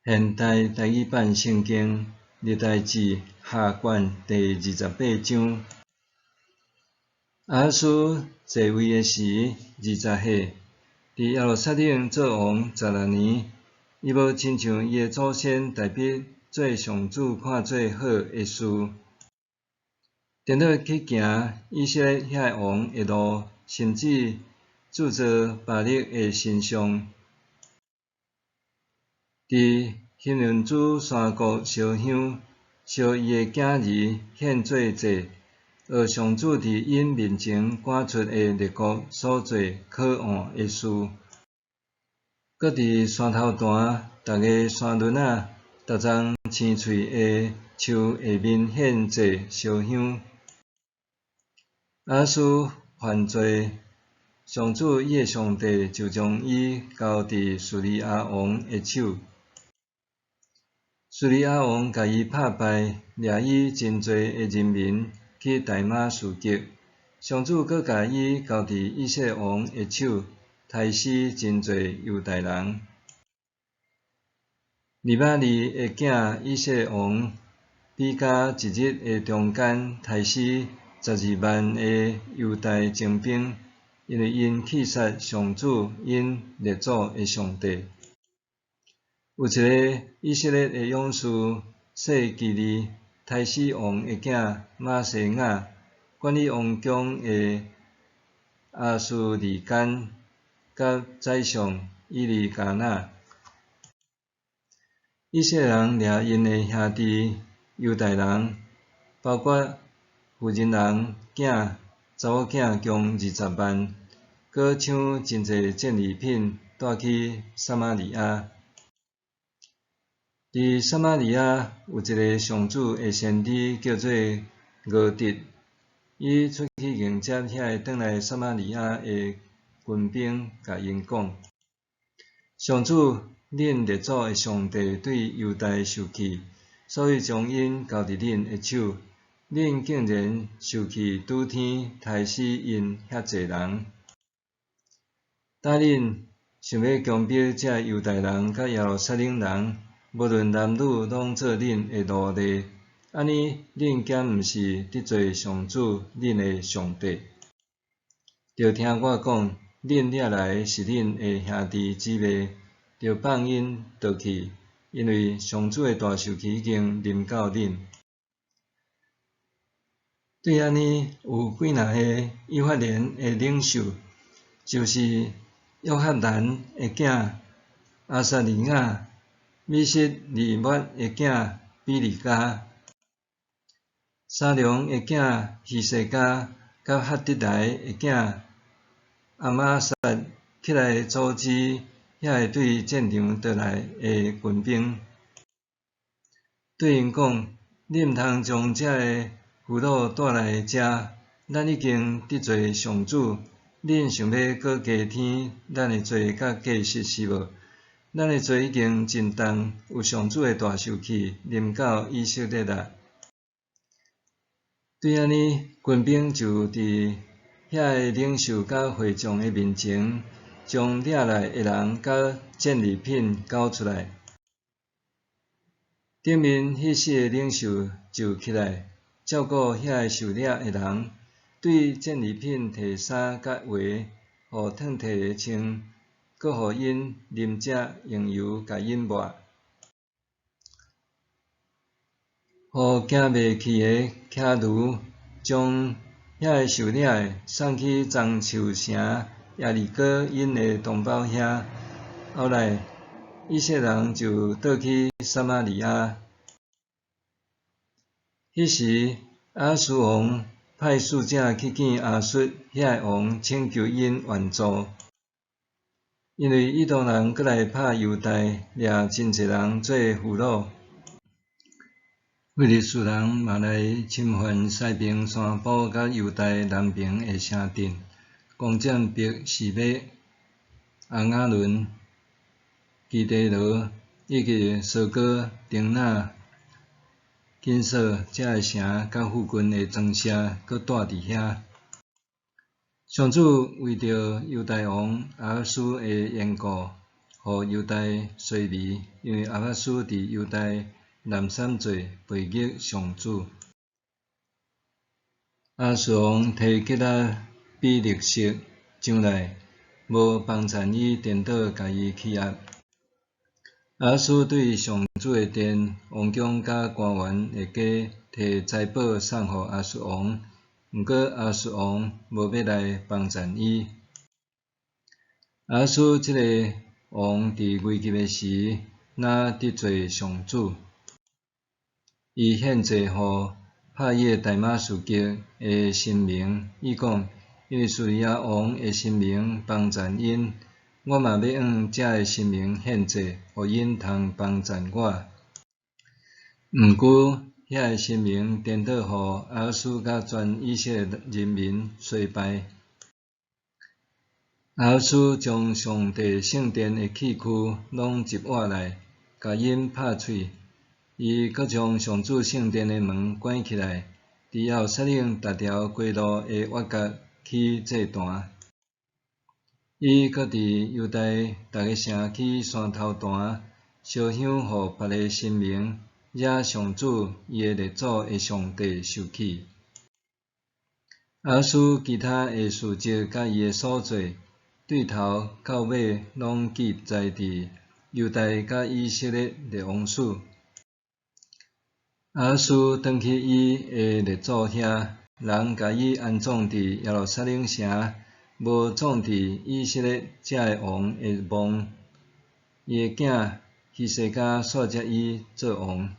現代台語版聖經歷代志下卷第28章。亞哈斯在位的時，20歲，佇耶路撒冷做王16年。伊無親像伊的祖先大衛做上主看做好的事，顛倒去行以色列遐个王的路，甚至鑄造巴力的神像。佇欣嫩子山谷燒香，燒伊的囝兒獻做祭，學上主佇𪜶面前趕出的列國所做可惡的事。閣佇山頭壇，逐个山崙仔，逐叢青翠的樹下面獻祭燒香。亞哈斯犯罪，上主伊的上帝就將伊交佇敘利亞王的手。敘利亞王共伊拍敗，掠伊真濟的人民去大馬士革。上主閣共伊交佇以色列王的手，刣死真濟猶大人。利瑪利的囝以色列王比加一日的中間，刣死12萬个猶大精兵，因為𪜶棄殺上主𪜶列祖的上帝。有一个以色列的勇士細基利，刣死王的囝瑪西雅，管理王宮的亞斯利干，佮宰相以利加拿。以色列人掠𪜶的兄弟猶大人，包括婦人人囝、查某囝共20萬，閣搶真濟戰利品帶去撒瑪利亞。佇撒瑪利亞有一个上主的先知叫做俄德，伊出去迎接遐个轉來撒瑪利亞的軍兵，共𪜶講：上主恁列祖的上帝對猶大受氣，所以將𪜶交佇恁的手。恁竟然受氣拄天刣死𪜶遐濟人。今恁想欲強迫這猶大人佮耶路撒冷人，無論男女，攏做恁的奴隸，按呢，恁敢毋是得罪上主恁的上帝？著聽我講，恁掠來的是恁的兄弟姊妹，著放𪜶倒去，因為上主的大受氣已經臨到恁。對按呢，有幾若个以法蓮的領袖，就是約哈難的囝亞撒利雅、米實利抹的囝比利迦、沙龍的囝希西家，佮哈得來的囝亞瑪撒起來阻止遐个對戰場倒來的軍兵，對𪜶講：恁毋通將這个俘虜帶來遮，咱已經得罪上主，恁想欲閣加添咱的罪佮過失是無？咱的罪已經真重，有上主的大受氣臨到以色列啊！對按呢，軍兵就佇遐个領袖佮會眾的面前，將掠來的人佮戰利品交出來。頂面彼四个領袖就起來，照顧遐个受掠的人，對戰利品提衫佮鞋，予褪褪的穿，閣予𪜶啉食用油，共𪜶抹。予行袂去的騎驢，將遐个受掠的送去樟樹城耶利哥𪜶的同胞遐。後來，以色列人就倒去撒瑪利亞。彼時，亞哈斯王派使者去見亞述遐个王，請求𪜶援助，因為以東人閣來拍猶大，掠真濟人做俘虜。非利士人嘛來侵犯西爿山埔佮猶大南爿的城鎮，攻佔別是瑪、亞雅崙、基底羅以及索哥、亭納、緊鎖這个城佮附近的莊舍，閣住佇遐。上主為著猶大王亞哈斯的緣故，予猶大衰微，因為亞哈斯佇猶大濫散罪，背逆上主。亞述王提吉拉比勒色上來，無幫贊伊，顛倒共伊欺壓。亞哈斯對上主的殿、王宮佮官員的家，提財寶送予亞述王，毋過亞述王無欲來幫贊伊。亞哈斯這个王佇危急的時，若得罪上主，伊獻祭予拍伊的大馬士革的神明，伊講：因為敘利亞王的神明幫贊𪜶，我嘛欲向遮个神明獻祭，予𪜶通幫贊我。毋過，遐个神明顛倒予亞哈斯佮全以色列人民衰敗。亞哈斯將上帝聖殿的器具攏集挖來，共𪜶拍碎。伊閣將上主聖殿的門關起來，佇耶路撒冷逐條街路的挖角起祭壇。伊閣佇猶大逐个城起山頭壇，燒香予別个神明，惹上主伊的列祖的上帝受氣。亞哈斯其他的事蹟佮伊的所做，對頭到尾攏記載佇猶大佮以色列列王史。亞哈斯轉去伊的列祖遐，人共伊安葬佇耶路撒冷城，無葬佇以色列遮个王的墓。伊的囝希西家續接伊做王。